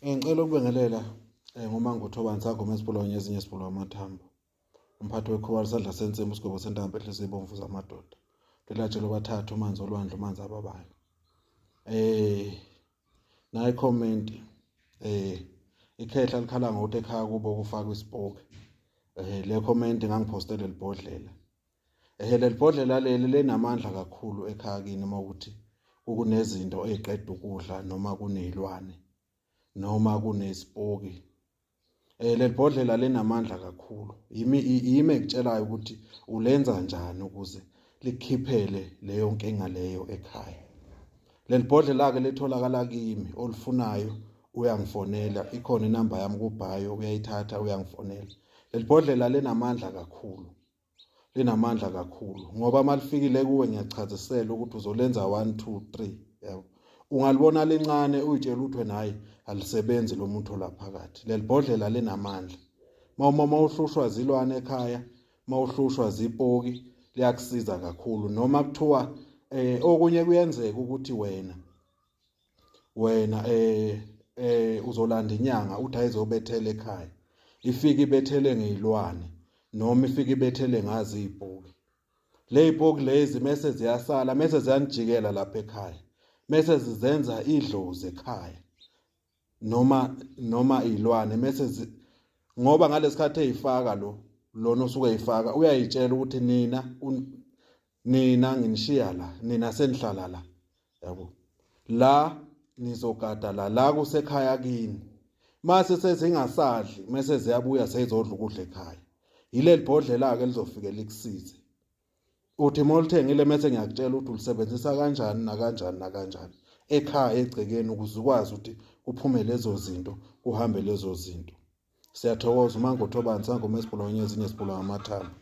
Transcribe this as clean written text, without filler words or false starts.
Ngicela ukubingelela ngoMangothobani Sagoma esibulawa ngezinye esibulawa amathambo. Umphathi wekhuba isandla sensimbi isigwebo sentambo ehlise ibomvu zamadoda. Lilatshelo bathathu umanzi olwandle umanzi ababayo. Nayi comment ikhehla likhala ngokuthi ekhaya kubo kufakwa isipoki. Le comment ngangiphostele libhodlela. Leli bhodlela leli linamandla kakhulu ekhaya kini uma ukuthi kunezinto ey'qeda ukudla noma kuney'lwane noma kunesipoki. Leli bhodlela linamandla kakhulu. Yimi yimi ekutshelayo ukuthi ulenza njani ukuze likukhiphele leyo nkinga leyo ekhaya. Leli bhodlela-ke litholakala kimi, olifunayo uyangifonela, ikhona inamba yami kubhayo uyayithatha uyangifonela. Leli bhodlela linamandla kakhulu. Linamandla kakhulu ngoba uma lifikile kuwe ngiyachazisela ukuthi uzolenza 1 2 3, yabo. Ungalibona lincane uyitshela ukuthi wena hayi alisebenzi lo muntu olaphakathi. Leli bhodlela linamandla. Uma mawuhlushwa zilwane ekhaya, mawuhlushwa zipoki, liyakusiza kakhulu. Noma kuthiwa okunye kuyenzeka ukuthi wena uzolanda inyanga uthi ayizobethela ekhaya, ifike ibethele ngeyilwane noma ifike ibethele ngazi izipoki. Lezipoki lezi mese ziyasala, mese ziyanijikela lapha ekhaya, mese zizenza idlozi ekhaya noma izilwane mese ngoba ngalesikhathi eyifaka lo lona osuke eyifaka uyayitshela ukuthi nina nginishiya la, nina senihlala la, yabo, la nizogada la, la kusekhaya kini. Mase sezingasadli mese ziyabuya seyizodla ukudla ekhaya. Yileli bhodlela ke lizofike likusize. Uthi molithengile mese ngiyakutshela ukuthi ulisebenzisa kanjani nakanjani nakanjani ekhaya egcekeni ukuze ukwazi ukuthi kuphume lezo zinto, kuhambe lezo zinto. Siyathokoza uMangothobani Sangoma esibulawa ngezinye esibulawa amathambo.